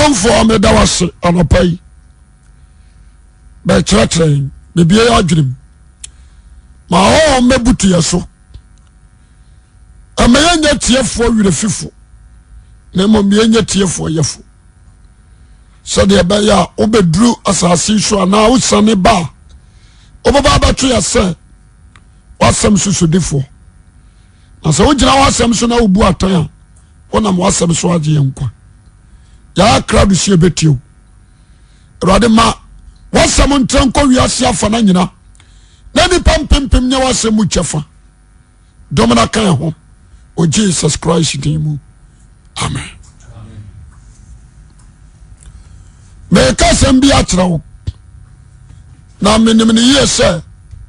Ɔdomfoɔ meda wo ase anɔpa yi bɛkyerɛkyerɛ yɛn bebie yɛ adwenem ma ɔhɔhɔ mmɛbutu yɛ so ɛma yɛnyɛ tiefoɔ werɛfifo na mmom yɛnyɛ tiefoɔ yɛfo sɛdeɛ ɛbɛyɛ a wobɛduru asase so anaa wosane ba a wobɛba abɛto yɛ sɛ w'asɛm so sodifoɔ na sɛ wogyina w'asɛm so na wobu atɛn a wonam w'asɛm so agye yɛn nkwa. Yɛayɛ krado sɛ yɛbɛtie wo. Awurade ma w'asɛm ntrɛ nkɔ wiase afa no nyina na nnipa mpempem nyɛ w'asɛm mu kyɛfa. Dɔm no ka ho wɔ Jesus Christ din mu. Amen. Meka asɛm bi akyerɛ wo na menim no yie sɛ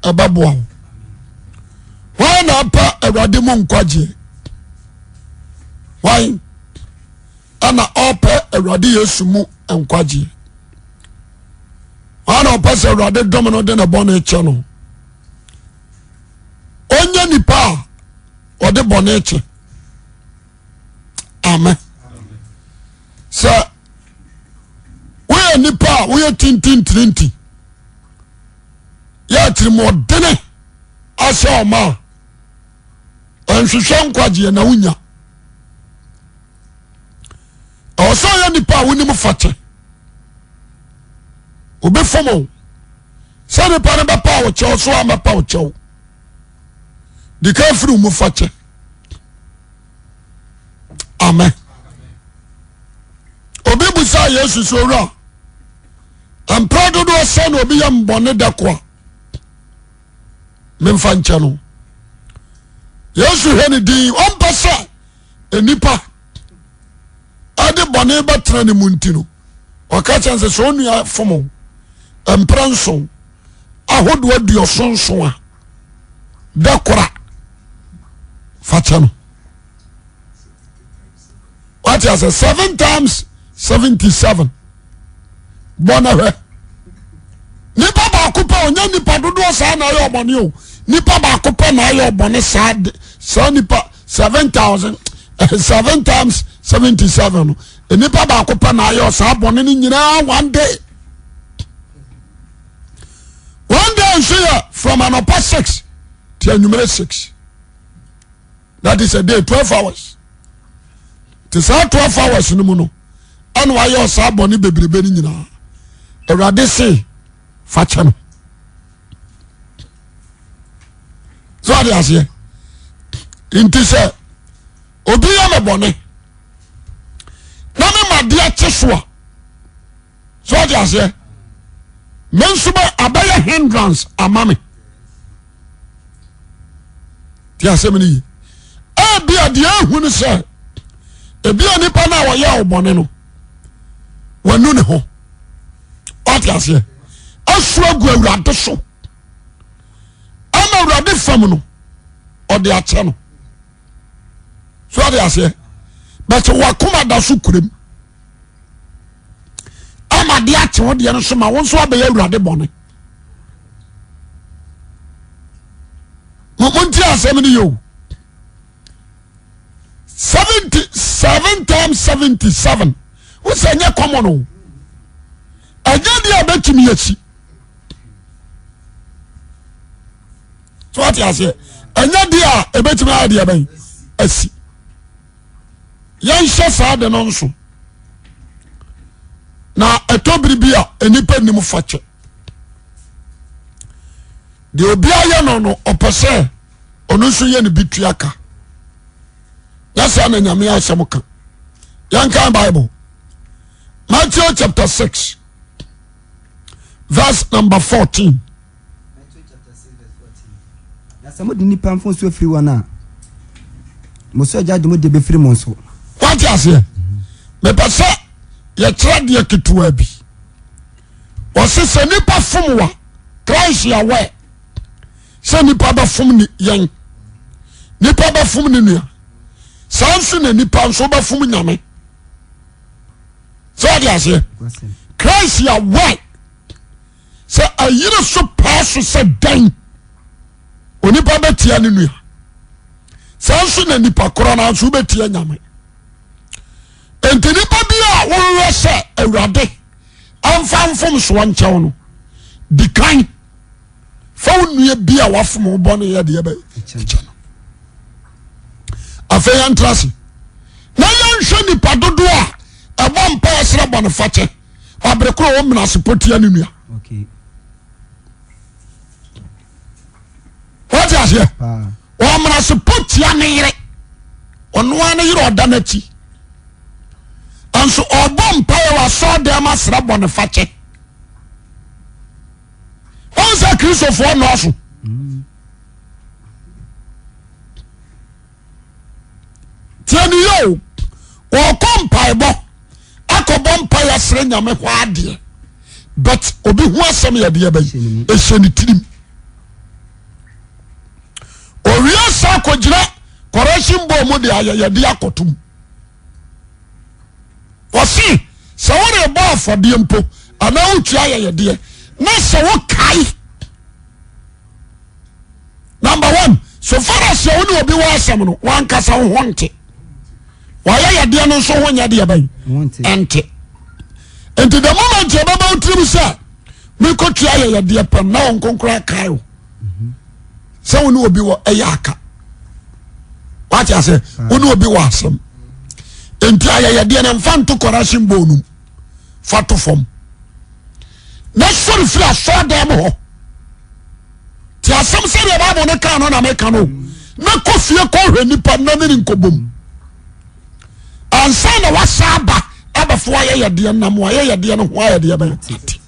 ɛbɛboa wo. Hwan na apɛ Awurade mu nkwagyeɛ? Hwan ɛna ɔpɛ Awurade Yesu mu nkwagyeɛ? Hwan na ɔpɛ sɛ Awurade dom no de ne bɔne kyɛ no? Ɔnyɛ nipa a ɔde bɔne kyɛ. Amen. Sɛ woyɛ nipa a woyɛ tintintirinti yɛ atirimɔdene ahyɛ ɔma a ɛnhwehwɛ nkwagyeɛ na wonya. Ɛwɔ sɛ ɔyɛ nipa a wonim fakyɛ. Obi fom o sɛ nipa no bɛpa wo kyɛw so amɛpa wo kyɛw de ka firi mu fakyɛ. Amen. Obi busa Yesu sɛ owura mpra dodoɔ sɛ na obi yɛ mbɔne da ko a memfa nkyɛ no. Yesu hwɛ ne din ɔmpɛ sɛ nnipa ɛde bɔne bɛtena ne mu nti no ɔka kyɛn sɛ sɛ onua fom mpra nson ahodoɔ aduɔson nson a da kora fa kyɛ no. Wate ase 7 times 77 bɔ na hwɛ. Nipa baako pɛ ɔnyɛ nipa dodoɔ saa na ayɛ ɔbɔne o. Nipa baako pɛ na ayɛ ɔbɔne saa de saa nipa 7,000 7 times 77 no nipa baako pɛ na ayɛ saa bɔne no nyinaa one day. One day nso yɛ from anɔpa 6 ti anwummerɛ 6. That is a day 12 hours. Te saa 12 hours no mu no ɛna wayɛ ɔsaa bɔne bebrebe no nyinaa. Awurade se fa kyɛ no. So ade aseɛ nti sɛ obi yɛ me bɔne na me ma deɛ kye so a so ade aseɛ me nso bɛ abɛyɛ hindrance ama me. Ti asɛm no yi ebi a deɛ ehu no sɛ ebi a nipa no a ɔyɛ ɔbɔne no wanu ne ho ɔte aseɛ asu agu Awurade so ama Awurade fam no ɔde akyɛ no so ɔde aseɛ bɛtɛ wakoma da so kurom ama de akyɛ wo deɛ no so ma wo nso abɛyɛ Awurade bɔne. Monti asɛm no yɛ o. 77 times 77 wosɛ ɛnyɛ common o. Ɛnyɛ deɛ a bɛtumi asi so wate aseɛ ɛnyɛ deɛ a ɛbɛtumi ayɛ deɛ bɛn asi. Yɛnhyɛ saa de no nso na ɛtɔ bere bi a nnipa nim fa kyɛ deɛ obi ayɛ no no ɔpɛ sɛ ɔno nso yɛ ne bi tua ka. Nyɛ saa na Nyame asɛm ka. Yɛnkan Bible Matthew chapter 6 verse number 14. Na sɛ mode nnipa mfomsoɔ firi wɔn a, mo soro Agya de mo deɛ bɛfiri mo nso. Wate aseɛ? Mepɛ sɛ yɛkyerɛ deɛ ketewa bi. Wɔse sɛ nipa fom wa Christ yɛwɛ sɛ nipa bɛfom ne yɛn nipa bɛfom ne nua saa nso na nipa nso bɛfom Nyame. Sɛ wate aseɛ? Christ yɛwɛ sɛ ayere so paa so sɛ dɛn onipa bɛtia ne nua saa nso na nipa korɔ no nso wobɛtia Nyame. Nti nipa bi a wohwehwɛ sɛ Awurade amfa mfomsoɔ nkyɛw no, di kan fa wo nua bi a wafom wo bɔne yɛ deɛ bɛyɛ kyɛ no. Afei yɛntra ase na yɛnhwɛ nipa dodoɔ a ɛbɔ mpa ɛsrɛ bɔne fakyɛ abere koro wɔ mmenasepɔ tia ne nua. Wɔte aseɛ? Ɔmenasepɔ tia ne yere, ɔnoa ne yere ɔda n'akyi nso ɔbɔ mpaeɛ wɔ asɔɔdan mu asrɛ bɔne fakyɛ. Wɔn sɛ Kristofoɔ nnɔɔso. Tiɛ ne yɛ o, ɔkɔ mpaebɔ akɔbɔ mpaeɛ asrɛ Nyame hɔ adeɛ but obi ho asɛm yɛ deɛ bɛyi ɛhyɛ ne tirim. Owia sa akɔgyina correction bɔ mu de ayɛyɛde akɔtom. Wɔse sɛ worebɔ afɔdeɛ mpo anaa wotua ayɛyɛdeɛ na sɛ wokae number one so far as wo ne obi wɔ asɛm no wankasa wo ho nte wayɛ yɛdeɛ no nso ho nyɛ deɛ bɛn ɛnte nti the moment yɛbɛbɛ wo tirim sɛ mekɔtua ayɛyɛdeɛ pɛm na wo nkonkora akae wo sɛ wo ne obi wɔ ɛyɛ aka wate ase wo ne obi wɔ asɛm nti ayɛyɛdeɛ no mfa nto correction bowl no mu fa to fam na sɔre firi asɔɔdan mu hɔ te asɛm sɛdeɛ Bible no kaa no na meka no na kɔ fie kɔhwɛ nipa na ne ne nkɔbom ansa na wasa aba abɛfo ayɛyɛdeɛ nam ayɛyɛdeɛ no ho ayɛdeɛ bɛyɛ ate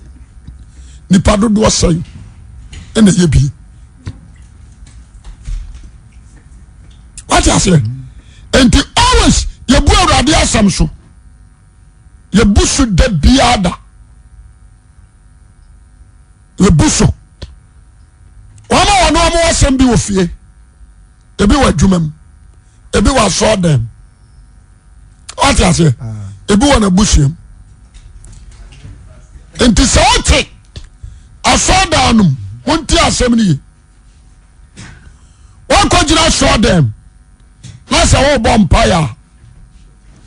nipa dodoɔ sɛn ɛna ɛyɛ bie wate aseɛ nti always yɛbu awurade asɛm so yɛbu so da biara da yɛbu so wɔn a wɔn wɔn asɛm bi wɔ fie ebi wɔ adwuma mu ebi wɔ asɔɔdan wate aseɛ ebi wɔ n'abusua mu nti sɛ wote asɔɔdan no mu wonti asɛm no ye woakɔgyina asɔɔdan mu na sɛ wobɔ mpaeɛ a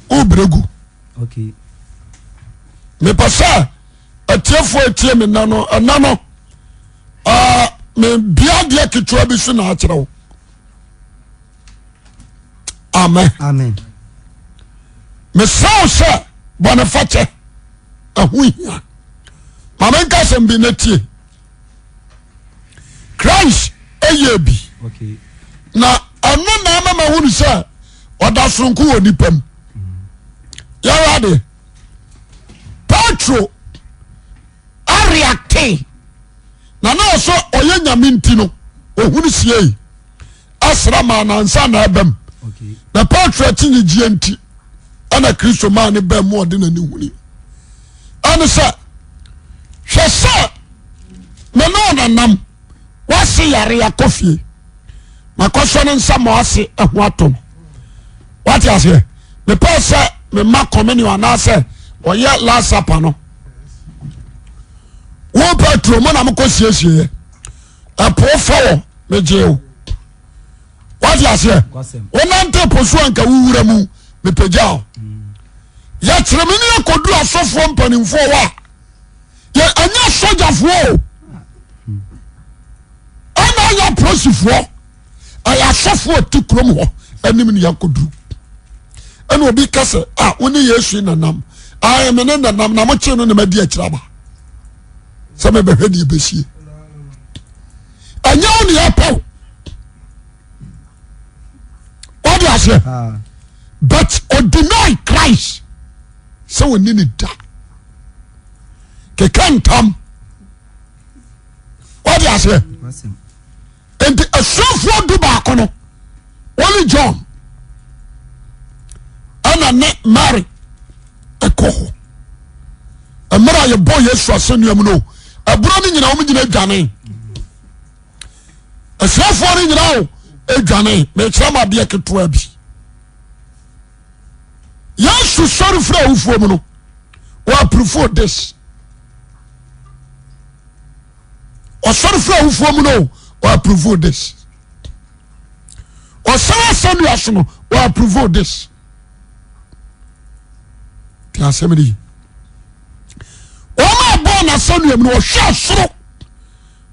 wobrɛ gu mepɛ sɛ atiefoɔ atie me nna no ɛna no mebia deɛ ketewa bi so na akyerɛ wo amen amen mesrɛ wo sɛ bɔnefakyɛ ɛho hia ma menka asɛm bi na tie Christ ɛyɛ bi na ɛno na ama ma hunu sɛ ɔda soronko wɔ nipa mu yɛwɔ ade Petro areacte na na ɔsɛ ɔyɛ nyame nti no ohunu siei asra maa nansa na ɛbam na Petro akyinnyegyeɛ nti ɛna Kristo maa ne bam mu ɔde n'ani huni ɛne sɛ hwɛ sɛ me ne ɔnanam wase yare akɔ fie makɔsɔ ne nsa ma ɔse ɛho atɔ no wate aseɛ mepɛ sɛ mema communion anaasɛ ɔyɛ last supper no wo Petro mo na mokɔ siesieɛ ɛpo fa wɔ megye wo wate aseɛ wonante po so anka wowura mu mepagya wo yɛkyerɛ me ne akɔdu asɔfoɔ mpanimfoɔ hɔ a yɛ ɛnyɛ sogyafoɔ o ɛna ɛyɛ apolisifoɔ ɛyɛ asɔfoɔ ti kurom hɔ anim ne yɛakɔduru ɛna obi ka sɛ a wo ne Yesu nanam ayɛ me ne nanam na mokye no na madi akyire aba sɛ mebɛhwɛ deɛ ɛbɛsie ɛnyɛ wo ne yɛpɛ wo wode aseɛ but ɔdeny Christ sɛ ɔni ne da keka ntam wode aseɛ nti asuafoɔ du baako no only John ɛna ne Mary ɛkɔ hɔ mmerɛ a yɛbɔ Yesu asɛnnua mu no ɛborɔ no nyina wɔn nyina dwane asuafoɔ no nyina o dwane mekyerɛ ma adeɛ ketewa bi Yesu sɔre firi awufoɔ mu no wɔapurufo this ɔsɔre firi awufoɔ mu no ɔapprove this ɔsɔre asɛnnua so no ɔapprove this te asɛm no yi. Ɔbɛn n'asɛnnua mu no, ɔhwɛɛ soro,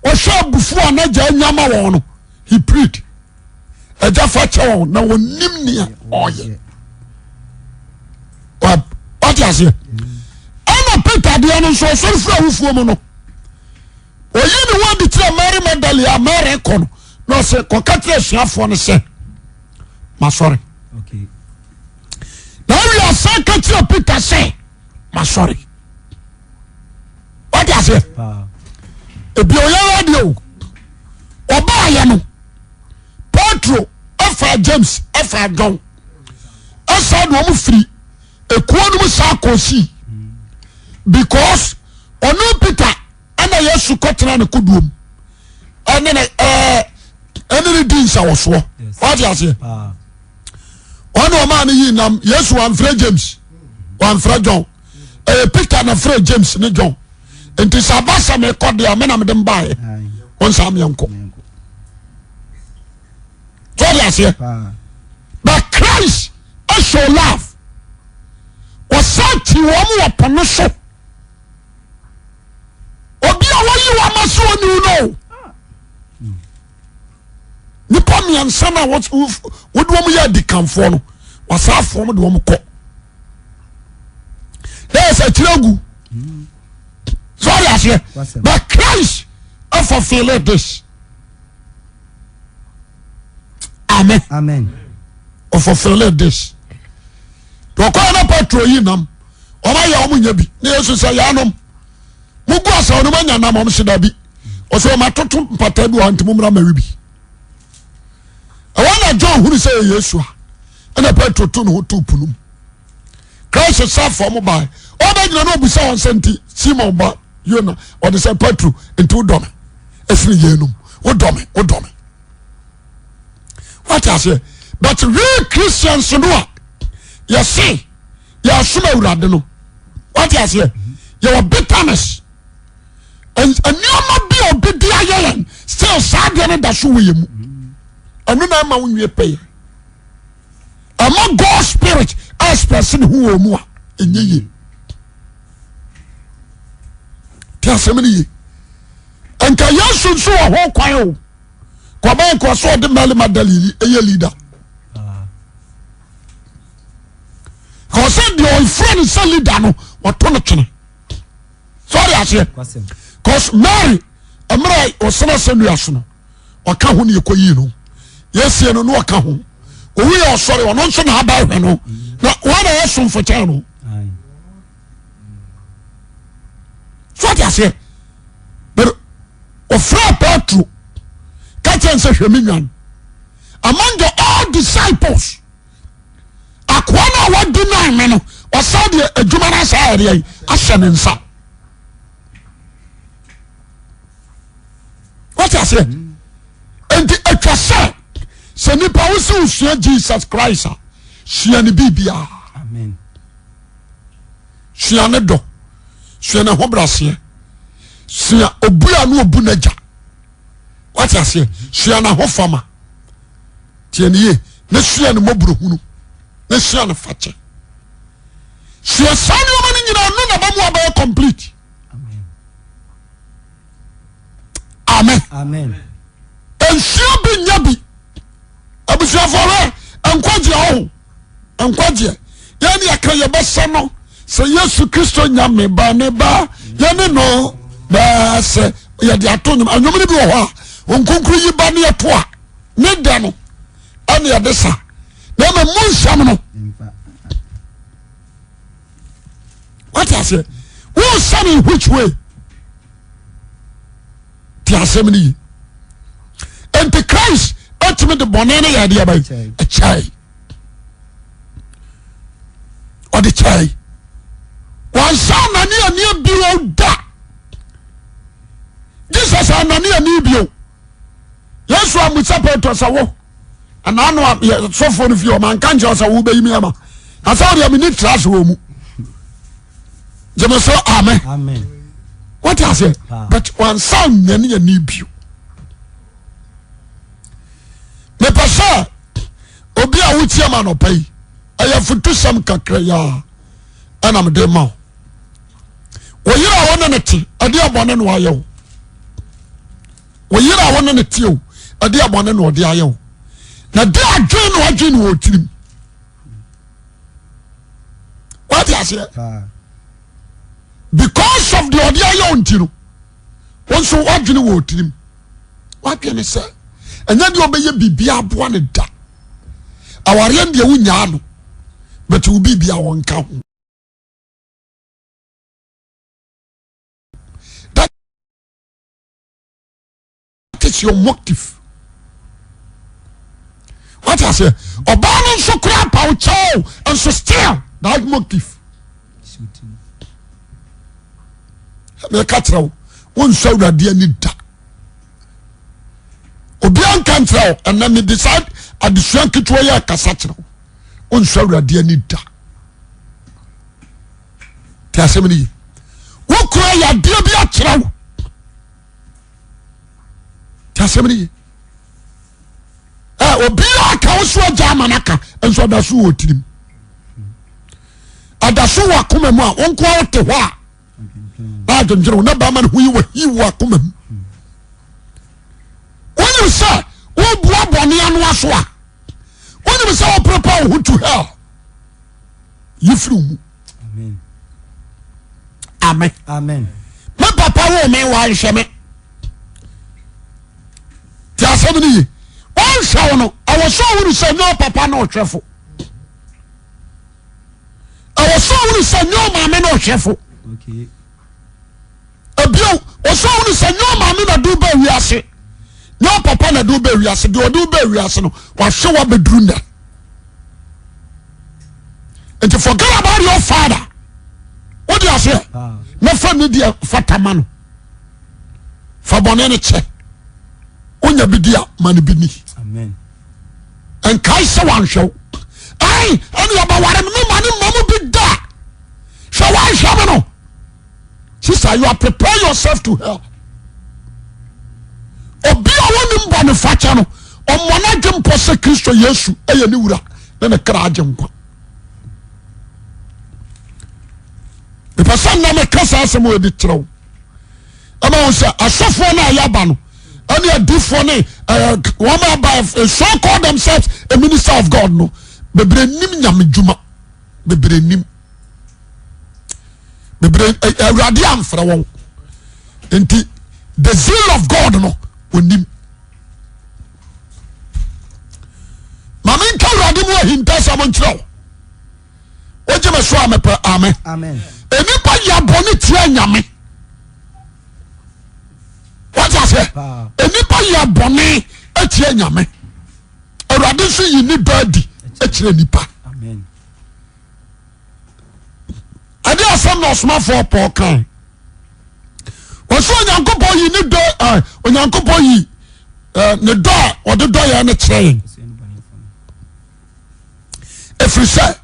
ɔhwɛ abufuo a n'agya anya ma wɔn no, he prayed. Agya fa kyɛ wɔn na wɔnim nea ɔyɛ. Wate aseɛ? Ɛna Peter deɛ no nso ɔsɔre firi awufoɔ mu no, ɔyi ne ho adi kyerɛ Mary Magdalene a Mary kɔ no na ɔsɛ kɔka kyerɛ asuafoɔ no sɛ masɔre. Na awie asan ka kyerɛ Peter sɛ masɔre. Wate aseɛ? Ebi ɔyɛ adeɛ o. Ɔbaayɛ no Petro ɛfa James ɛfa John ɛsa de wɔn firi ekuo no mu saa kɔ sii because ɔno Peter ɛna Yesu kɔtena ne kodoɔ mu ɛne ne ɛɛ ɛne ne di nsawɔsoɔ. Wate aseɛ? Ɔne ɔmaa no yii nam. Yesu wamfrɛ James, wamfrɛ John. Ɛyɛ Peter na frɛ James ne John. Nti sɛ aba sɛ mekɔ deɛ me na mede mbaeɛ. Wɔn saa meɛnkɔ. Wate aseɛ? But Christ show love. Ɔsan ti wɔn wɔ po no so. Obi a wɔyi wɔn ama so oniw no. Nipa mmiɛnsa na wɔde wɔn yɛ adikanfoɔ no, wɔsan afɔ wɔn de wɔn kɔ. Yɛ sɛ kyerɛ gu. So ɔde aseɛ. But Christ fulfill this. Amen. Amen. Ɔfulfill this. Ɔkɔɛ na Petro yi nam. Wɔn ayɛ wɔn nyɛ bi. Na Yesu sɛ yanom. Mo gu asa wɔn anya nam wɔn si dabi. Ɔsɛ wɔn atoto mpata bi wɔ nti mo mmra mɛwi bi. Ɛwɔ na John hunu sɛ yɛ Yesu a ɛna Petro to ne ho to pono mu. Christ sa fam bae. Ɔbɛgyina na ɔbusa wɔn sɛ nti Simon ba Yona ɔde sɛ Petro nti wodɔ me ɛsene yeinom wodɔ me wodɔ me. Wate aseɛ? But we Christians no a yɛse yɛsom Awurade no wate aseɛ yɛwɔ bitterness nneɛma bi a obi de ayɛ yɛn still saa adeɛ no da so wɔ yɛn mu ɛno na ɛma wo nwie pɛyɛ. Ɛma God spirit express ne ho wɔ mu a ɛnyɛ yie. Te asɛm no yie. Nka Yesu nso wɔ ho kwan o. Kɔbɛn kɔ so ɔde Mary Magdalene ɛyɛ leader. Kɔsɛ deɛ ɔfrɛ no sɛ leader no wɔto no twene. Sɔre aseɛ. Cause Mary mmerɛ ɔsena sɛ nua so no. ɔka ho ne yɛkɔyii no yɛsie no na ɔka ho owu yɛ ɔsɔre ɔno nso na aba ahwɛ no na wɔn na yɛ somfo kyɛn no so ɔte aseɛ but ɔfrɛ Petro ka kyɛn sɛ hwɛ me nwan among the all disciples akoa no a wadi nan me no ɔsan deɛ adwuma no asa ayɛdeɛ ahyɛ ne nsa. Wate aseɛ? Nti atwa sɛ sɛ nipa wo sɛ wosua Jesus Christ a sua ne biribiara. Sua ne dɔ, sua ne hobraseɛ, sua obu a ne obu n'agya. Wate aseɛ? Sua n'ahofama. Tie ne yie ne sua ne mmɔborɔhunu ne sua ne fakyɛ. Sua saa nneɛma no nyinaa no na bɛmu abɛyɛ complete. Amen. Amen. Nsuo bi nya bi. Abusuafoɔ hwɛ nkwagyeɛ ɔho nkwagyeɛ yɛn yɛ ka yɛbɛsɛ no sɛ Yesu Kristo nya me ba ne ba yɛne no bɛsɛ yɛde ato nnwom nnwom no bi wɔ hɔ a nkonkoro yi ba ne yɛto a ne dɛ no ɛne yɛde sa na ɛma mu nsɛm no wate aseɛ wosane in which way te asɛm no yi nti Christ atumi de bɔne no yɛ adeɛ bɛn ɛkyɛe ɔde kyɛe wansa nane ani bio da Jesus anane ani bio Yesu amusa Petro sɛ wo ɛna ano a sɔfoɔ no fie ɔma nka nkyerɛ sɛ wobɛyi me ama na sɛ wodeɛ meni tra se wɔ mu gyeme so amen wote aseɛ but wansa nyane ani bio mepɛ sɛ obi a wotie ma nɔpa yi ɛyɛ fotusɛm kakra yi a ɛna mede ma wo wɔyere a wo ne ne te ɛde abɔne na wayɛ wo. Wo yere a wo ne ne te o ɛde abɔne na ɔde ayɛ wo. Na de adwene na wadwene wɔ tirim. Wate aseɛ? Because of deɛ ɔde ayɛ wo nti no, wo nso wadwene wɔ tirim. Wadwene sɛ ɛnyɛ deɛ ɔbɛyɛ biribi aboa ne da. Awareɛ deɛ wonyaa no, but wo biribi a wɔnka ho. That is your motive. Wate aseɛ? Ɔbaa no nso koraa pa wo kyɛw nso still that motive. Meka kyerɛ wo, wonsɔ Awurade ani da. Obiara nka nkyerɛ wo, ɛnɛ mede saa adesua nketewa yi akasa kyerɛ wo. Wonsɔ Awurade ani da. Te asɛm no yi. Wokura yadeɛ bi akyerɛ wo. Te asɛm no yi. Ɛ obiara ka wo so agya ama no aka nso ɔda so wɔ tirim. Ɔda so wɔ akoma mu a wo nkoa wote hɔ a na adwendwene wo na bɛrima no ho yi wɔ hi wɔ akoma mu. Wonim sɛ woboa bɔne ano aso a wonim sɛ wo prepare wo ho to hell. Yi firi wo mu. Amen. Amen. Me papa wo me wanhwɛ me. Ti asɛm no ye. Wanhwɛ wo no, ɛwɔ sɛ ɔhunu sɛ nyɛ ɔpapa na ɔhwɛfo. Ɛwɔ sɛ ɔhunu sɛ nyɛ ɔmaame na ɔhwɛfo. Ebio, ɔsɛ ɔhunu sɛ nyɛ ɔmaame na de wo wiase. Nyɛ ɔpapa na de wo wiase. Deɛ ɔde wo wiase no, wahwɛ wo abɛduru nnɛ. Nti forget about your father. Wode aseɛ? Na fa ne deɛ fata ma no. Fa bɔne no kyɛ. Wonya bi di a, ma no bi ni. Nkae sɛ wanhwɛ wo. Ɛn, ɛne ɔbɛware me ma ne mma mu bi da. Hwɛ wanhwɛ me no. Sister, you are prepare yourself to hell. Obi a wɔnim bɔne fakyɛ no, ɔmmɔ n'adwe mpɔ sɛ Kristo Yesu yɛ ne wura ne ne kra agye nkwa. Mepɛ sɛ nna meka saa asɛm wɔ de kyerɛ wo. Ɛma wo sɛ asɔfoɔ no a yɛaba no ɛne adifoɔ ne wɔn a aba so call themselves a minister of God no bebree nim nyame dwuma bebree nim. Bebree awurade amfrɛ wɔn nti the zeal of God no onim. Maame nka awurade mu ahintasɛm nkyerɛ wo. Wogye me so a mepɛ amen. Nnipa yɛ bɔne tia nyame. Wate aseɛ? Nnipa yɛ bɔne tia nyame. Awurade nso yi ne dɔ adi kyerɛ nnipa. Ɛde asɛm na ɔsomafoɔ Paul kan. Wɔsɛ Onyankopɔn yi ne dɔ ɛ Onyankopɔn yi ɛ ne dɔ a ɔde dɔ yɛn no kyerɛ yɛn. Ɛfiri sɛ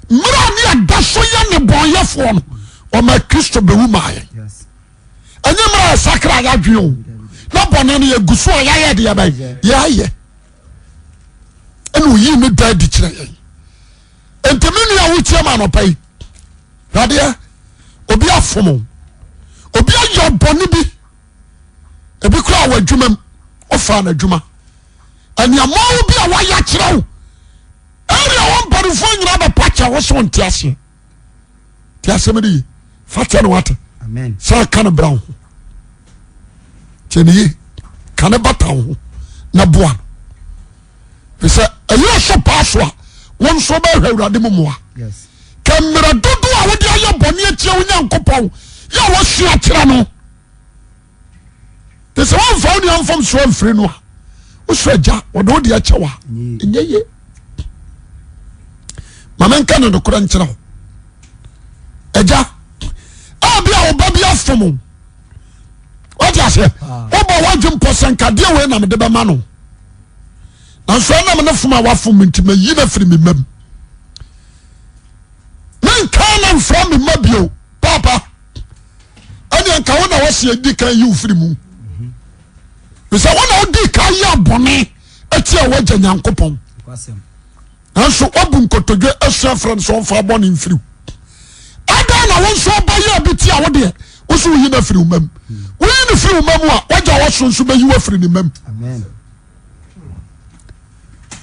mmerɛ a ne yɛda so yɛ nnebɔnyɛfoɔ no ɔma Kristo bɛwu maa yɛn. Ɛnyɛ mmerɛ a yɛsakra yɛadwene o na bɔne no yɛgu so a yɛayɛ deɛ bɛn yɛayɛ ɛna oyii ne dɔ adi kyerɛ yɛn. Nti me nua wotie ma anɔpa yi dadeɛ obi afom o obi ayɛ ɔbɔne bi ebi koraa wɔ adwuma mu ɔfaa n'adwuma nneɛma bi a wayɛ akyerɛ wo area wɔn mpanimfoɔ nyinaa bɛpa kyɛ wo so nte aseɛ te asɛm no ye fa kyɛ no wate sɛ ka no bra wo ho kyɛ ne ye ka ne bata wo ho na boa no fi sɛ ɛyɛ ɔso paa so a wo nso wobɛhwɛ awurade mu mmoa ka mmerɛ dodo a wode ayɛ bɔne atia wo nyankopɔn yɛ a wasua kyerɛ no te sɛ wamfa wo nua mfomsoɔ amfiri no a wosɔ agya wɔde wo deɛ kyɛ wo a ɛnyɛ ye ma menka no nokorɛ nkyerɛ wo agya a bi a wo ba bi afom wo wate aseɛ wobɔ woadwe mpɔ sɛ nkadeɛ wei na mede bɛma no nanso ɛnam ne fom a wafom nti mayi no afiri me mam menka na mfra me ma bio paapa ɛne nka wo na wɔsi adi kan yi wo firi mu sɛ wo na wodi kan yɛ bɔne atia wagya nyankopɔn nanso wabu nkotodwe asua frɛ no sɛ ɔmfa bɔne mfiri wo adan na wo nso ɔba yɛ bi tia wo deɛ. Woso woyi no afiri wo mam. Woyi no firi wo mam a, wagya wɔsoro nso bɛyi wo afiri ne mam.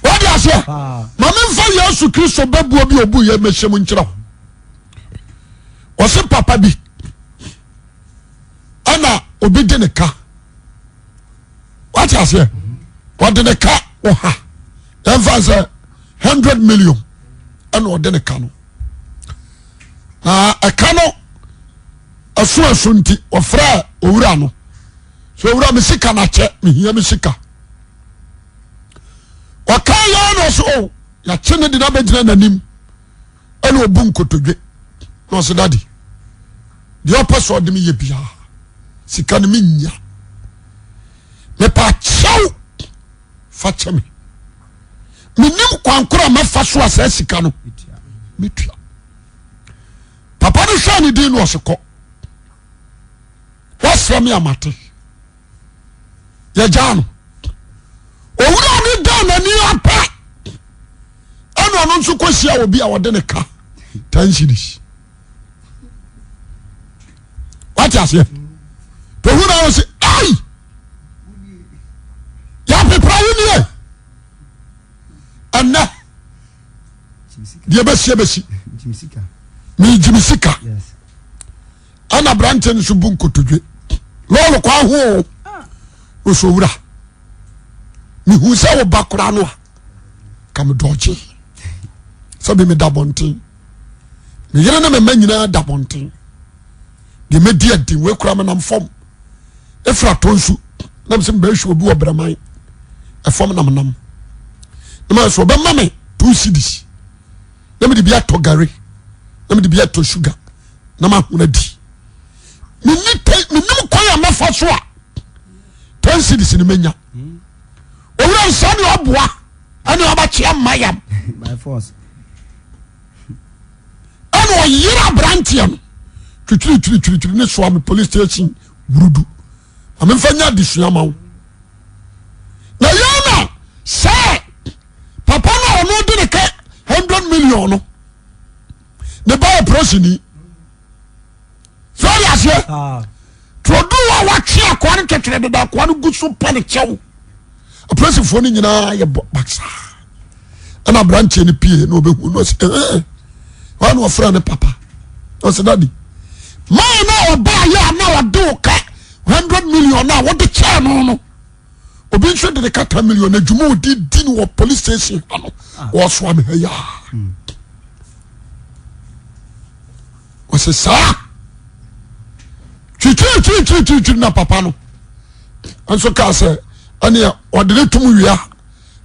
Wode aseɛ? Ma memfa Yesu Kristo bɛbuo bi ɔbu yɛ mɛhyɛ mu nkyerɛ wo. Ɔse papa bi ɛna obi de ne ka. Wate aseɛ? Ɔde ne ka ɔha. Yɛmfa sɛ 100 million ɛna ɔde ne ka no. Na ɛka no ɛso ɛso nti ɔfrɛ owura no. Sɛ owura me sika na kyɛ mehia me sika. Ɔka yɛ na ɔsɛ o yɛakye ne de no abɛgyina n'anim ɛna ɔbu nkotodwe na ɔsɛ dadi deɛ ɔpɛ sɛ ɔde me yɛ biara sika no menya mepa kyɛw fa kyɛ me menim kwan koro a mɛfa so a saa sika no metua papa no hwɛ ne din no ɔse kɔ wasrɛ me amate yɛgyaa no owura ne da n'ani apɛ ɛna ɔno nso kɔhyia obi a ɔde ne ka ten series wate aseɛ owura wɔ sɛ ai yɛapepra wo nie ɛnɛ deɛ bɛsi bɛsi megyimi sika ɛna aberanteɛ no nso bu nkotodwe lɔɔre kwan ho o ɔsɔ wura mehu sɛ wo ba koraa no a ka medɔgye sɛ bi meda bɔnten me yere ne me mma nyinaa da bɔnten deɛ mɛdi adi wei koraa menam fam ɛfiri atɔ nsu na mesɛ mebɛhwɛ obi wɔ brɛman ɛfam na menam na ma sɛ ɔbɛma me two cedis na mede bi atɔ gari na mede bi atɔ sugar na mahono adi menim kwan a mɛfa so a ten cities no mɛnya owura nsa ne ɔboa ɛne ɔbɛkyea mma yam ɛna ɔyere aberanteɛ no twitwiritwiritwitiri ne soa me police station wurudu ma memfa nya adesua ma wo na yɛn na sɛ papa no a ɔno de ne ka hundred million no ne ba yɛ prɔsini sɛ ɔde aseɛ ah. tuodu a watwe akoa no twɛtwɛrɛ deda akoa no gu so pa ne kyɛw apolisifoɔ no nyinaa yɛ bɔ basaa ɛna aberanteɛ no pie na ɔbɛhu no ɔsɛ ɛɛ wɔn na ɔfrɛ ne papa ɔsɛ dadi maa na ɔbaa yɛ a na ɔde ɔka hundred million na wɔde kyɛɛ no no. Obi nso de ne ka ten million adwuma odi di no wɔ police station ha no ah. wɔsoa me ha yi a wɔsɛ saa twitwiritwiritwiritwi na papa no nso kaa sɛ ɛneɛ ɔde ne tum wia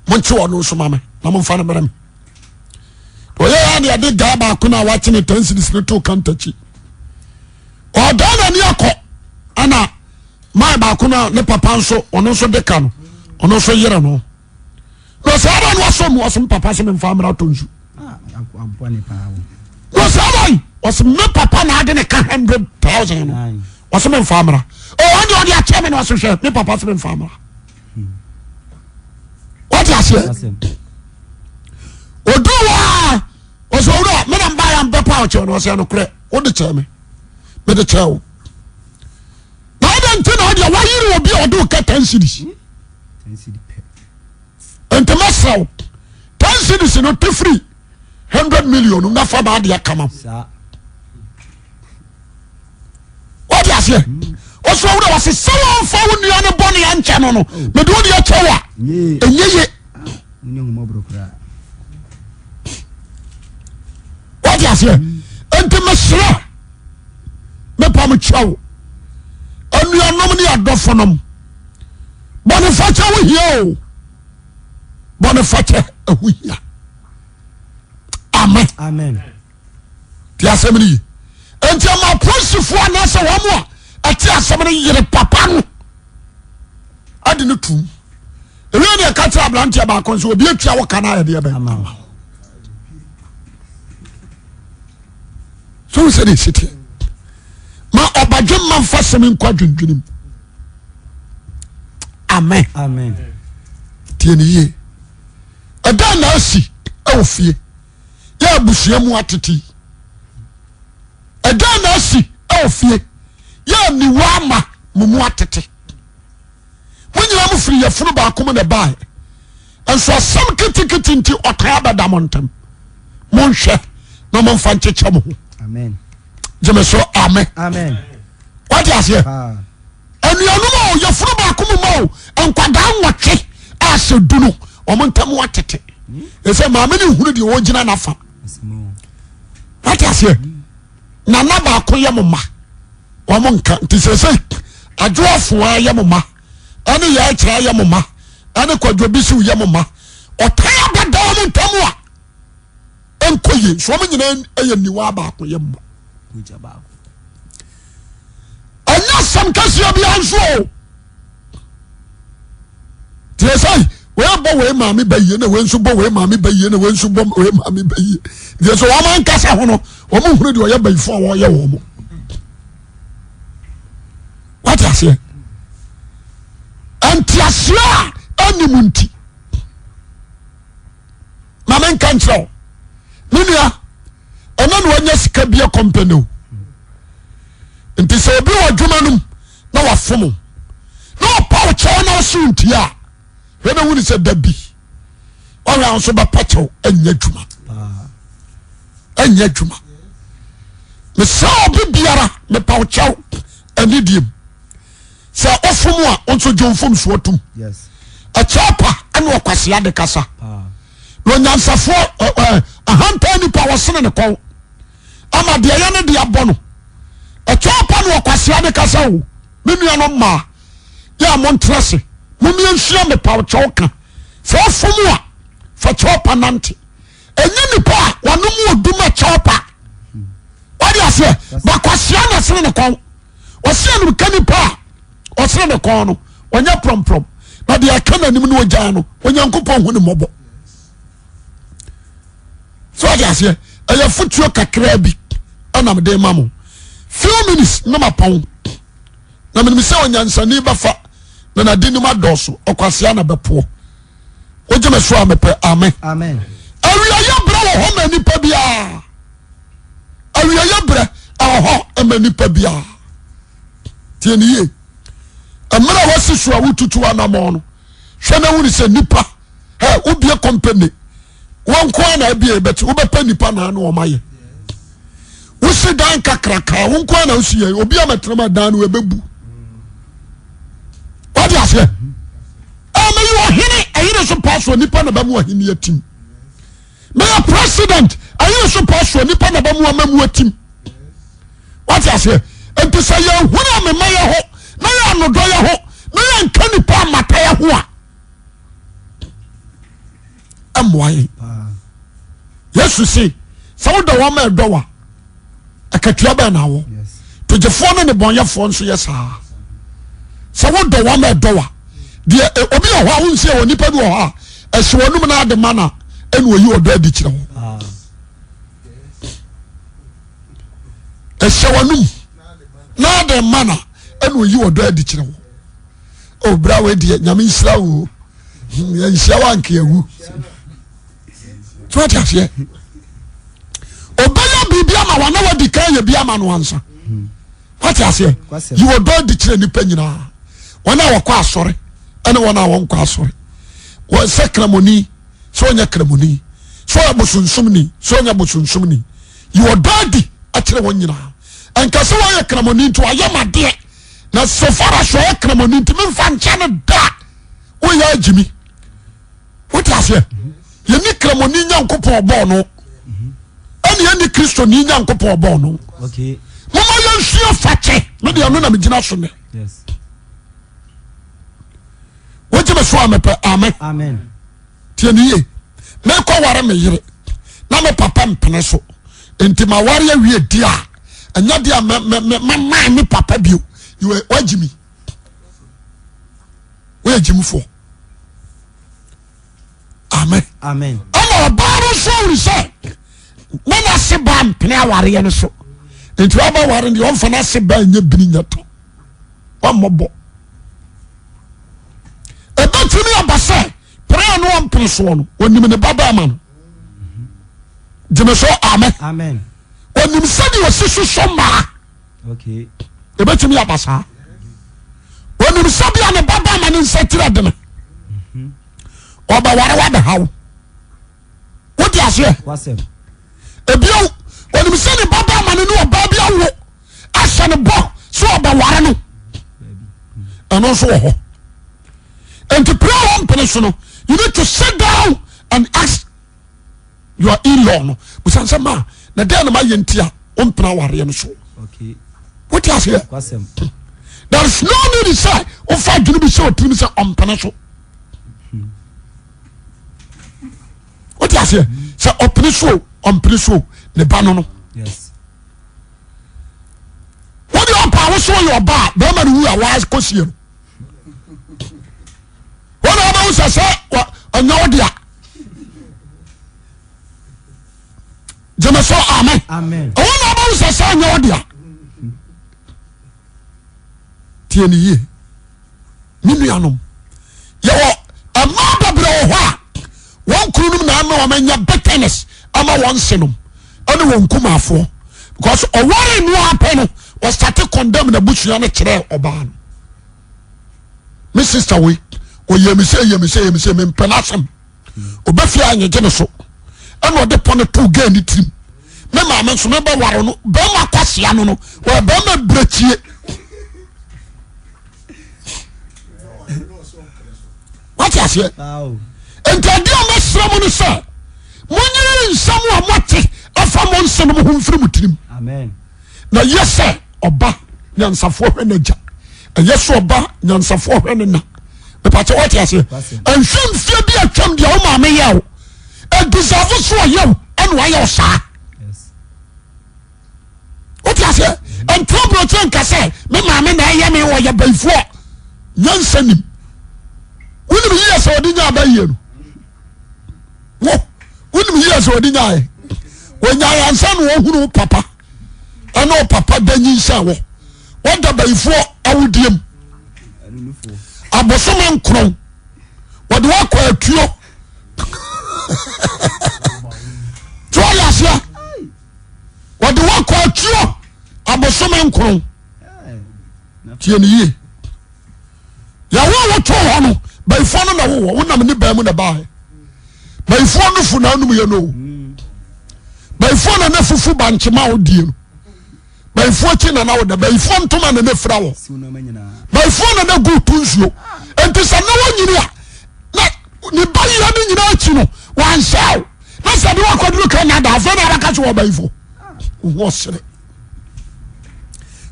monkye ɔno nso ma me na momfa no mmerɛ me ɔyɛ ya ne ɛde gaa baako no a wakye ne ten series no too kantakyi ɔdan n'ani akɔ ɛna maa baako no a ne papa nso ɔno nso de ka no ɔno nso yere no na ɔsɛ ɛdɛ no ɔsɔ mu ɔsɛ papa sɛ memfa mmra tɔ nsu na ɔsɛ ɛdɛ ɔsɛ me papa na ade ne ka hundred thousand no ɔsɛ memfa mmra ɔwɔ de ɔde akyɛ me na ɔsɛ hwɛ me papa sɛ memfa mmra wɔte aseɛ odu hɔ a ɔsɛ owura me na mba yɛ mbɛpa ɔkyɛw no ɔsɛ ɛnokorɛ wode kyɛ me mede kyɛ wo na ɔdɛ nti na ɔdeɛ wayere obi a ɔde wo ka ten cities nti mɛsrɛ wo ten cities no te firi hundred million na fa maa deɛ kama wode aseɛ ɔsɛ owura wɔ se sɛ wɔmfa wo nua no bɔne ankyɛ no no mede wo deɛ kyɛ wo a ɛnyɛ ye wode aseɛ nti mesrɛ mepam kyɛw anuanom ne adɔfonom bɔnefakyɛ ho hia o bɔnefakyɛ ɛho hia amen amen ti asɛm no yi nti ama apolisifoɔ anaasɛ wɔn a ɛte asɛm no yere papa no ade no tum ewie ne ɛka kyerɛ aberanteɛ baako nso obi atua wo ka no ayɛdeɛ bɛn so wo sɛ de ɛsi teɛ ma ɔbadwe mma mfa sɛm nkɔ adwendwenem amen amen tie ne yie ɛdɛn na asi ɛwɔ fie yɛ abusua mu atete ɛdɛn na asi ɛwɔ fie. Yɛ aniwa ama mo mu atete. Mo nyinaa mo firi yafunu baako mu na ɛbaeɛ. Nso asɛm ketekete nti ɔtaa bɛda mo ntam. Monhwɛ na momfa nkyekyɛ mo ho. Amen. Gyeme so amen. Amen. Wate aseɛ? Paa. Anuanom o, yafunu baako mu ma o, nkwadaa nwɔtwe a sɛ du no, wɔn ntam atete. Ɛsɛ maame no nhunu deɛ ɔgyina n'afa. Asɛm o. Wate aseɛ? Nana baako yɛ mo ma. Wɔn nka nti sɛ sɛ adwoafoɔ yɛ mo ma, ɛne yɛ akyerɛ yɛ mo ma, ɛne kwadwo bisiw yɛ mo ma. Ɔtan abɛda wɔn ntam a ɛnkɔ yie. So wɔn nyinaa yɛ niwa baako yɛ mma. Mogya baako. Ɛnyɛ asɛm kɛseɛ biara nso o. Tiɛ sɛ wei bɔ wei maame ba yie na wei nso bɔ wei maame ba yie na wei nso bɔ wei maame ba yie. Deɛ sɛ wɔn ankasa ho no wɔn hunu deɛ ɔyɛ bayifo a wɔyɛ wɔn. Wate aseɛ? Nteaseɛ a ɛnim nti. Ma menka nkyerɛ wo me nua ɛna na wanya sika bia kɔmpani o. Nti sɛ obi wɔ adwuma no mu na wafom wo na ɔpa wo kyɛw na ɔse wo ntia a hwɛ na wuni sɛ da bi ɔhwɛ a nso bɛpa kyɛw ɛnyɛ adwuma ɛnyɛ adwuma mesɛ obi biara mepa wo kyɛw ɛne diem sɛ ɔfom a ɔnso gye mfom soɔ tom ɛkyɛw pa ɛne ɔkwasea de kasa na onyansafoɔ ahantan nipa wɔsene ne kɔn ama deɛ yɛ ne deɛ abɔ no ɛkyɛw pa ne ɔkwasea de kasa o me nuanom mmaa yɛ a montena ase momiɛnsua mepaw kyɛw ka sɛ ɔfom a fa kyɛw pa nante ɛnyɛ nipa a wɔn mu odum ɛkyɛw pa wɔde aseɛ bakwasea na ɛsene ne kɔn ɔsi anum ka nipa a ɔsene ne kɔn no ɔnyɛ prɔmprɔm na deɛ ɛka n'anim no ɔgyaa no Onyankopɔn hu ne mmɔbɔ so ɔde aseɛ ɛyɛ fotuo kakraa bi ɛna mede ma mo few minutes na ma pɔn na menim sɛ ɔnyansani bɛfa na n'ade nim adɔɔso ɔkwasea na bɛpoɔ wogye me so a mepɛ amen awieɛ berɛ wɔ hɔ ma nipa biara awieɛ berɛ ɛwɔ hɔ ma nipa biara tie ne yie mmerɛ a wasi so a wotutu anamɔ no hwɛ na wuni sɛ nipa ɛ wobie company wɔn nko ara na abie bɛte wobɛpɛ nipa na ano wɔn ayɛ wosi dan kakraka wɔn nko ara na wosi yɛ obi a mɛtena ma dan no ɛbɛbu wɔde aseɛ ɛmɛ yi ɔhene ɛyere so paa so nipa na bɛmu ɔhene atim mɛyɛ president ɛyere so paa so nipa na bɛmu amamu atim wɔde aseɛ nti sɛ yɛn hunu amema yɛ ho na yɛn anodɔ yɛ ho na yɛn nka nipa amata yɛ ho a. Mmoa yɛn. Yesu se sɛ wodɔ wɔn ma ɛdɔ wa akatua bɛn na awɔ togyefoɔ ne nnebɔnyɛfoɔ nso yɛ saa sɛ wodɔ wɔn ma ɛdɔ wa deɛ e, obi wɔ hɔ a wonsi wɔ nipa bi wɔ hɔ a ɛhyɛ wɔn num na ade ma na ɛna oyi ɔdɔ adi kyerɛ wɔn ah. ɛhyɛ wɔn num na ade ma na ɛna oyi ɔdɔ adi kyerɛ wɔn o bra wei deɛ nyame nhyira wo yɛnhyia wo anka yɛwu so wate aseɛ ɔbɛyɛ biribi ama wa na wadi kan yɛ bi ama no ansa wate aseɛ yi wɔ dɔ adi kyerɛ nnipa nyinaa wɔn a wɔkɔ asɔre ɛne wɔn a wɔnkɔ asɔre wɔn sɛ kramoni sɛ ɔnyɛ kramoni sɛ ɔyɛ bosonsomni sɛ ɔnyɛ bosonsomni yi wɔ dɔ adi akyerɛ wɔn nyinaa ɛnka sɛ wɔyɛ kramoni nti wɔayɛ madeɛ na so far as ɔyɛ kramoni nti memfa nkyɛ no da woyɛ agyimi wote aseɛ yɛni kramoni nyankopɔn ɔbɔɔ no ɛne yɛni kristoni nyankopɔn ɔbɔɔ no moma yɛnsua fakyɛ me deɛ no na megyina so nɛ wogye me so a mepɛ amen tie ne yie mekɔ ware me yere na me papa mpene so nti ma ware awie di a ɛnyɛ di a mɛmɛmɛmaa me papa bio wagye mi woyɛ gyimifoɔ amen amen ɛna ɔbaa no nso awuri sɛ na n'ase baa mpene awareɛ no so nti waba ware deɛ ɔmfa n'ase baa nyɛ bini nyɛ tɔ wammɔbɔ ɛbɛtumi aba sɛ pere a no ɔmpene soɔ no ɔnim ne ba bɛrima no gyeme so amen amen ɔnim sɛdeɛ ɔsi soso mmaa okay. Ɛbɛtumi aba saa. Onim sɛ bia ne ba ba ma ne nsa tiri adene. Ɔbɛware wabɛha wo. Wote aseɛ? Ebio onim sɛ ne ba ba ma ne ne ɔbaa bi awo ahyɛ ne bɔ sɛ ɔbɛware no. Ɛno nso wɔ hɔ. Nti pere a wɔmpene so no, you need to sit down and ask your in-law no. Busan sɛ ma na dɛn na ma yɛ nti a wompene awareɛ no so. Wote aseɛ? There is no need sɛ wofa adwene bi sɛ ɔtirim sɛ ɔmpene so. Wote aseɛ? Sɛ ɔpene so ɔmpene so ne ba no no. Wode ɔpa a wosɛ ɔyɛ ɔba a bɛrima no wu a wakɔsie no. Wọ́n náà wọ́n sɛ sɛ ɔnyɛ wo dea. Gyeme so amen. Wọ́n náà wọ́n sɛ sɛ ɔnyɛ wo dea. Tie ne yie. Me nuanom, yɛwɔ mmaa bebree wɔ hɔ a wɔn kununom na ama wɔn anya bitterness ama wɔn nsenom ɛne wɔn nkumafoɔ because ɔware no apɛ no ɔsate condemn n'abusua no kyerɛ ɔbaa no. Me sister wei ɔyɛ me sɛ yɛ me sɛ yɛ me sɛ mempɛ n'asɛm ɔbɛfie a nyegye ne so ɛna ɔde pɔ no to gɛɛ ne tirim me maame nso mebɛware no bɛrima kwasia no no ɔyɛ bɛrima berɛkyie wate aseɛ nti adeɛ a mɛsrɛ mu no sɛ monyere nsɛm a moate afa mo nse no mo ho mfiri mo tirim na yɛ sɛ ɔba nyansafoɔ hwɛ n'agya ɛyɛ sɛ ɔba nyansafoɔ hwɛ ne na mepatɛ wate aseɛ nhwɛ mfie bi atwam deɛ wo maame yɛ wo ɛdisafo so ɔyɛ wo ɛna wayɛ wo saa wote aseɛ ntra aburokyerɛ nka sɛ me maame na ɛyɛ me ɔyɛ bayifoɔ nyansa nim wonim yiyɛ sɛ ɔde nya abayie no wo wonim yiyɛ sɛ ɔde nyaeɛ ɔnyaeɛ ansa na ɔhunu wo papa ɛne wo papa da nyinsɛn wɔ wɔda bayifoɔ awodiem abosome nkron wɔde wakɔ atuo tí wọ́n yà aseɛ wɔde wakɔ atuo abosome nkron tie ne yie yàwó a wɔtɔ hɔ no bayifoɔ no na wowɔ wonam ne bɛn mu na ɛbaeɛ bayifoɔ no fu na anum yɛ no o bayifoɔ na na fufu bankyema a ɔdie no bayifoɔ akyi na na ɔda bayifoɔ ntoma na na fira wɔ bayifoɔ na na gu to nsuo nti sɛ na wɔnyini a na ne bayia no nyinaa akyi no wansɛw na sɛ de wakɔduru Canada afei na abɛka sɛ wɔ bayifoɔ ho ɔsere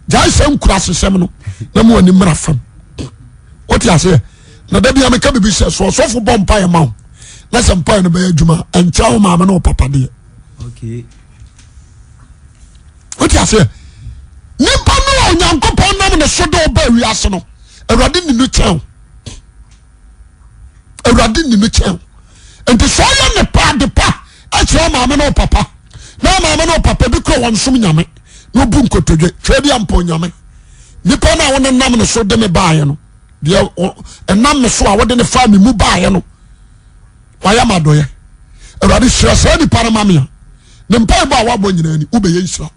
gyae sɛ nkura asesɛm no na mu ani mmra fam wote aseɛ na da bia meka biribi sɛ so ɔsɔfo bɔ mpaeɛ ma wo na sɛ mpaeɛ no bɛyɛ adwuma ɛnkyɛ wo maame ne wo papa deɛ wote aseɛ nipa no a onyankopɔn nam ne so de ɔba wiase no awurade ni no kyɛn awurade ni no kyɛn nti sɛ ɔyɛ ne pa ade pa akyerɛ maame ne papa na maame ne papa bi kura wɔn som nyame na obu nkotodwe twɛ bi ampɔ nyame nipa no a wɔn nam ne so de me baeɛ no deɛ ɛnam me so a wɔde ne fa me mu baeɛ no wayɛ ma adɔyɛ awurade hyira saa nipa no ma me a ne mpaebɔ a wabɔ nyinaa ni wobɛyɛ nhyira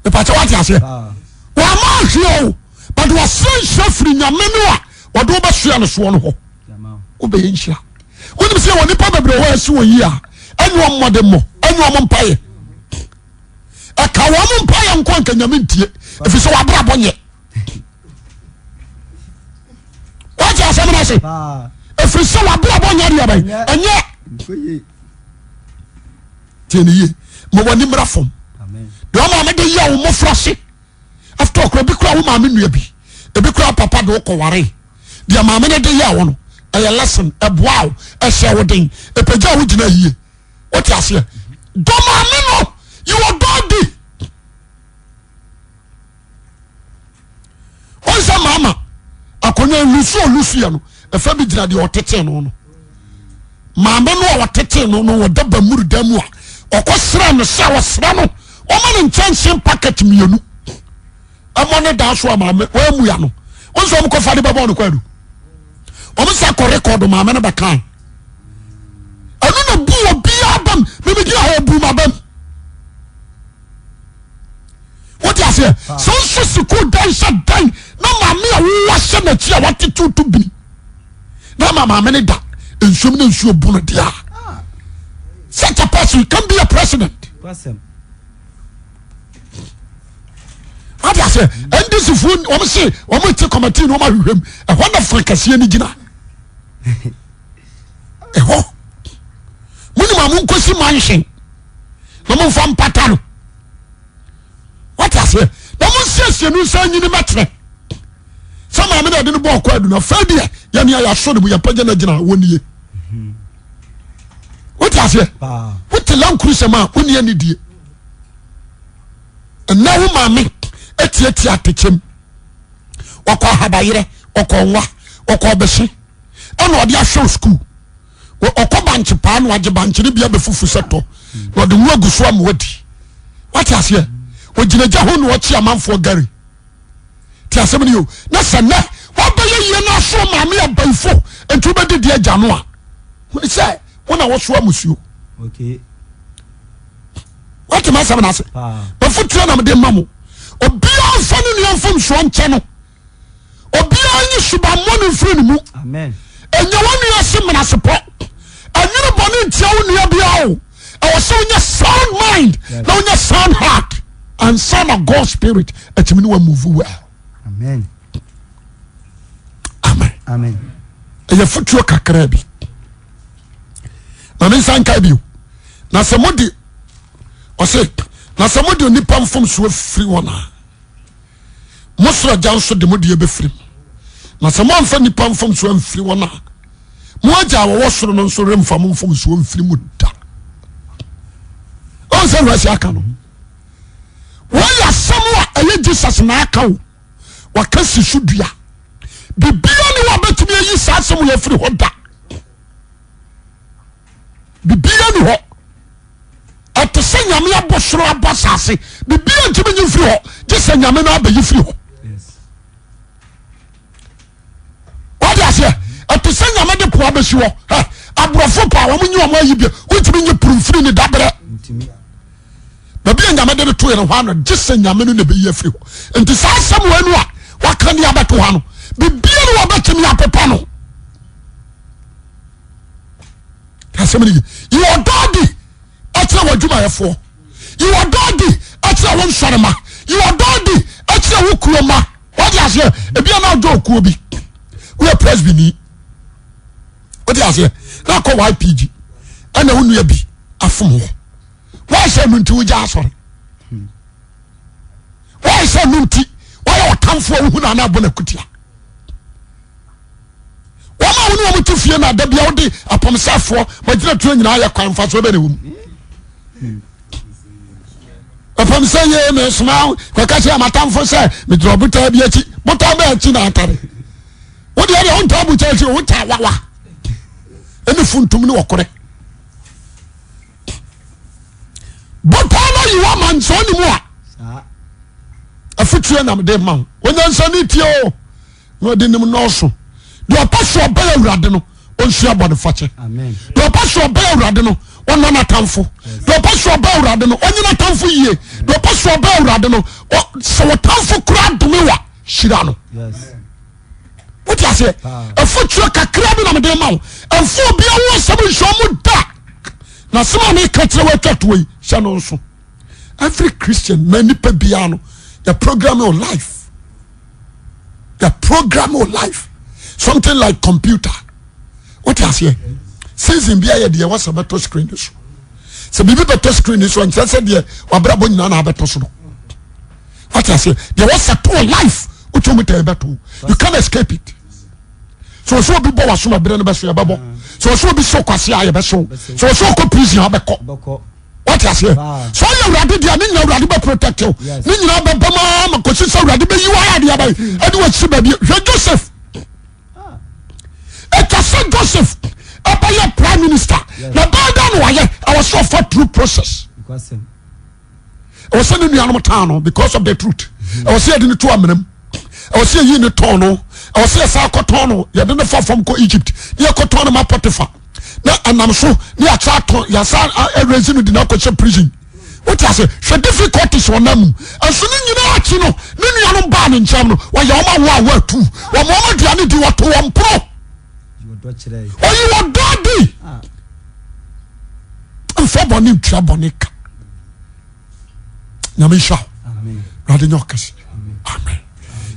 mepakyɛ wate aseɛ wama ahwea o but wɔsrɛ nhyira firi nyame no a wɔde wobɛsoa no soɔ no hɔ wobɛyɛ nhyira wonim sɛ wɔ nipa bebree hɔ asi wɔ yi a ɛnyɛ wɔn mmɔde mmɔ ɛnyɛ wɔn mpaeɛ ɛka wɔn mpaeɛ nko anka nyame ntie ɛfiri sɛ wɔabrabɔ nyɛ wate asɛm no ase ɛfiri sɛ wɔabrabɔ nyɛ deɛ bɛn ɛnyɛ tie ne yie ma w'ani mmra fam deɛ ɔmaame de yɛ wo mmɔfra se after ɔkora bi kora wo maame nua bi ebi kora papa de wokɔ ware deɛ maame no de yɛ wo no ɛyɛ lesson ɛboa wo ɛhyɛ wo den ɛpagya wo gyina yie wote aseɛ dɔ maame no yi wɔ dɔ di wɔn sɛ maama akonnwa lusu olusu yɛ no ɛfɛ bi gyina deɛ ɔtete no no maame no a ɔtete no no ɔda bamuru dan mu a ɔkɔ srɛ no sɛ ɔsrɛ no ɔma no nkyɛnse packet mmienu ɛmɔ ne dan so a maame wɔamu ya no wɔn sɛ wɔn kɔfa de bɛbɔ no kwadu wɔn sɛ kɔ rekɔdo maame no bɛkan ɛno na bu obiara bam mímí gyina hɔ bu ma bam. Wote aseɛ? Sɛ wosɔ sukuu dan hyɛ dan na maame a wowɔ hyɛ n'akyi a watetew to bini na ama maame no da nsuom na nsuo bu no deɛ a, such a person can be a president. Wate aseɛ? NDC foɔ wɔn se wɔn te committee na wɔn ahwehwɛ mu ɛhɔ na fa kɛseɛ no gyina ɛhɔ mo nim a mo nkosi mansion na mo nfa mpata no. Wate aseɛ? Na mo nsiesie no nsa nyini mɛkyerɛ sɛ maame na ɛde no bɔ ɔkɔ adu no afei deɛ yɛne a yɛasɔ ne mu yɛpɛgya no agyina wɔ nie. Wote aseɛ? Wote lankuru sɛm a wonni anidie. Ɛnɛ wo maame atiatia atɛkyɛm ɔkɔ ahabayerɛ ɔkɔ nwa ɔkɔ ɔbɛhye ɛna ɔde ahwɛ sukuu. Ɔkɔ bankye paa na wagye bankye no bi abɛfufu sɛ tɔ na ɔde nwa agu so ama wadi. Wate aseɛ? Ɔgyina gya ho na ɔkye amanfoɔ gari. Te asɛm no yio. Na sɛ nɛ wabɛyɛ yie no aso maame abayifo nti wobɛdi di agya no a huni sɛ wo na wɔso amusuo. Wate m'asɛm no ase? Mafotuo na mede ma mo. Obiara mfa ne nua mfomsoɔ nkyɛ no. Obiara nyi subammɔne mfiri ne mu. Ɛnyɛ wo nua se menasepɔ. Ɛnwene bɔne ntia wo nua biara o. Ɛwɔ sɛ wonya sound mind na wonya sound heart ansa na God spirit atumi ne wa move well. Amen. Amen. Ɛyɛ fotuo kakra bi. Ma me nsa nka bio. Na sɛ mode ɔse na sɛ mode onipa mfomsoɔ firi wɔn a mo soro agya nso de mo deɛ bɛfiri mu. Na sɛ moamfa nnipa mfomsoɔ amfiri wɔn a, mo agya a wɔwɔ soro no nso remfa mo mfomsoɔ mfiri mu da. Ɔn sɛ wurasi aka no. Wɔyɛ asɛm a ɛyɛ Jesus na aka o. Waka si so dua. Bibia ne wɔbɛtumi ayi saa asɛm yɛ afiri hɔ da. Bibia ni hɔ. Ɛte sɛ nyame abɔ soro abɔ asase bibia ntumi nyi mfiri hɔ gye sɛ nyame no abɛyi firi hɔ. Wode aseɛ? Ɛte sɛ nyame de poa bɛsi hɔ. Aborɔfo paa wɔn nyi wɔn ayi bia wontumi nyi puru mfiri ne dabrɛ. Baabi a nyame de no to yɛ no hɔ ano gye sɛ nyame no na ɛbɛyi afiri hɔ. Nti saa asɛm wɔ no a waka de abɛto hɔ no bibia ne wɔbɛtumi apepa no. Asɛm no ye. Yi ɔdɔ adi kyerɛ w'adwumayɛfoɔ. Yi ɔdɔ adi kyerɛ wo nsɔrema. Yi ɔdɔ adi kyerɛ wo kuo ma. Wode aseɛ? Ebi a na ɔdɔ okuo bi. Woyɛ presby ni. Wode aseɛ? Na akɔ YPG. Ɛna wo nua bi afom hɔ. Wɔn sɛ no nti wogya asɔre. Wɔn sɛ no nti wɔyɛ ɔtamfoɔ wohu na ana abɔ n'akutia. Wɔn a wɔne wɔn te fie na da bia wode apɔmsɛfoɔ magyinatuo nyinaa yɛ kwan mfasoɔ bɛ na ɛwɔ mu. Ɛfam sɛ yee mesoma kɔka kyerɛ m'atamfo sɛ megyina ɔbotaa bi akyi. Botaa bɛɛ akyi na atare. Wo deɛ deɛ wontaa botaa akyi, wotaa wawa ɛne funtum ne ɔkorɛ. Botaa no ayi wo ama nsɛ ɔne mu a afotuo nam de ma wo. Onyansani tie o. Na ɔde nim nɔɔso. Deɛ ɔpɛ so ɔbɛyɛ awurade no ɔnsua bɔnefakyɛ. Deɛ ɔpɛ so ɔbɛyɛ awurade no ɔnɔ n'atamfo. Deɛ ɔpɛ so ɔbɛyɛ awurade no ɔnye n'atamfo yie. Deɛ ɔpɛ so ɔbɛyɛ awurade no sɛ ɔtamfo koraa dome wa hyira no. Wote aseɛ? Afotuo kakra bi na mede ma wo. Ɛmfa obi awo asɛm nhyɛ ɔmo da. Na asɛm a meka kyerɛ woatwa toɔ yi hyɛ no nso. Every Christian na nipa biara no yɛ program your life. The program your life something like computer. Wote aseɛ? Season bi ayɛ deɛ wɔsɛ bɛtɔ screen so. Sɛ biribi bɛtɔ screen so nkyerɛ sɛ deɛ wabrabɔ nyinaa na abɛtɔ so no. Wote aseɛ? Deɛ wɔsɛ to life wotwe mu tɛn bɛto. You can't escape it. So ɔsɛ obi bɔ wasom ɛberɛ no bɛso yɛbɛbɔ. So ɔsɛ obi so kwase a yɛbɛso. So ɔsɛ ɔkɔ prison a bɛkɔ. Wate aseɛ? Sɛ ɔyɛ awurade deɛ ne nyina awurade bɛ protect wo. Ne nyina bɛbɛ maa ma kɔsi sɛ awurade bɛyi wo ayɛ adeɛ abayi ɛde wasi baabi. Hwɛ Joseph. Ɛtwa sɛ Joseph ɛbɛyɛ prime minister. Na bɛyɛ dɛ na wayɛ ɛwɔ sɛ ɔfa through process. Ɛwɔ sɛ ne nuanom taa no because of the truth. Ɛwɔ sɛ yɛde no to amena mu. Ɛwɔ sɛ yɛyi ne tɔn no. Ɛwɔ sɛ yɛsan akɔtɔn no. Yɛde no fa fam kɔ Egypt. Ne yɛkɔtɔn no ma Potiphar. Na ɛnam so ne yɛasa atɔn yɛasa arezi no de no akɔhyɛ prison. Wote ase? Hwɛ difficulties ɔnam mu. Nso ne nyinaa akyi no, ne nuanom baa ne nkyɛn no, wɔyɛ wɔn awo a wɔatu. Wɔn wɔn aduane di, wɔto wɔn pono. Oyi wɔdɔ adi. Mfa bɔne ntua bɔne ka. Nyame nhyira wo. Awurade nyɛ ɔkɛse. Amen.